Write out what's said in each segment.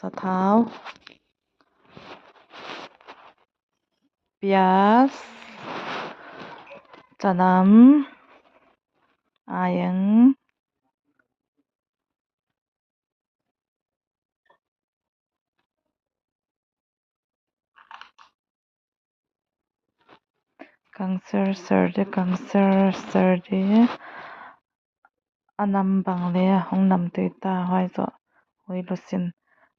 Sathau Piaz Chanam Aieng. Kangser ser te kangser ser te a nam bang le a hung nam tui ta huai zawh ui lu sin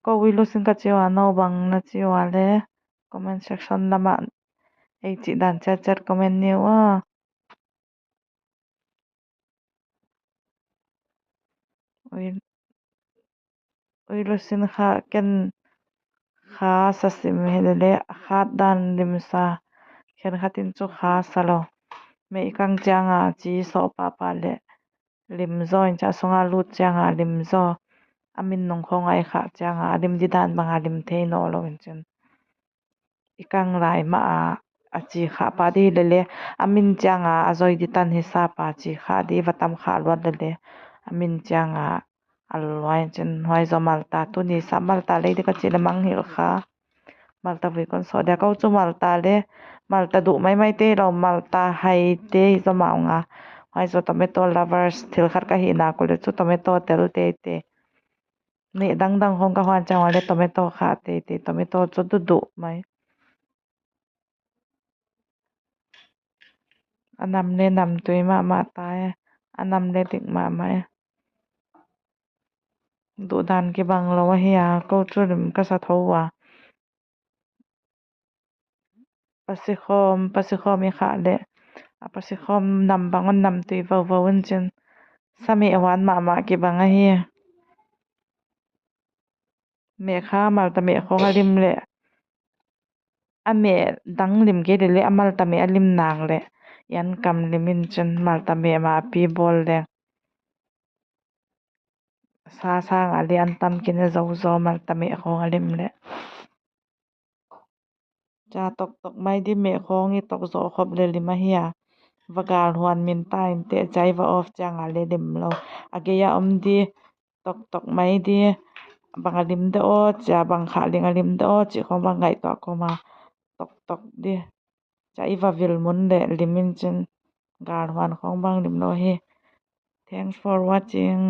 ko ui lu sin ka chiwa no bang na chiwa le comment section lamah ei chih dan chat chat comment neu a. Ui ui lu sin kha ken kha sa sim helele a khat dan lim sa khen khatin chu kha sa lo mei kang chianga chi saw pa pa le lim zo in cha songa lut chianga lim zo a min nung khaw ngai kha chianga a lim di dan banga lim thei no lo in chen i kang lai ma a a chi kha pa di lele a min chianga a zoi di tan hi sa pa chi kha di vatam kha luat lele a min chianga a luai chen huai zo malta tu ni sa malta lei te ka chi le mang hil kha malta vui kon so dia ko chu malta le malta duh mai mai te lo malta hai te hi zo mau nga huai zo tomato lovers thil khat ka hi na ko le chu tomato tel te te nih dang dang hawng ka huan chang le tomato kha te te tomato chu du duh mai a nam le nam tui mah mah ta e a nam le dik mah mah e duh dan ki bang lo a hi a ko chu rim ka sa tho a pasikhawm pasikhawm i khah leh a pasikhawm nam bang an nam tui vo vo an chin sameh huan mah mah ki bang a hi meh kha malta meh khawng a lim leh a meh dang lim ke le a malta meh a lim nang leh yan kam limin chin malta meh mah pi bawl le sa sang a le an tam kin a zo zo malta meh khawng a lim leh cha tok tok mai di meh khawng i tok zawh khawp le lim a hi a vagal huan min ta in te chai va off chiang a le lim lo a ge a awm di tok tok mai di bang a lim deuh aw chia bang khah ling a lim deuh aw chih khawng bang ngaihtuah kawm a tok tok di cha i va vil mun leh lim in chin gar huan khawng bang lim lo hi thanks for watching.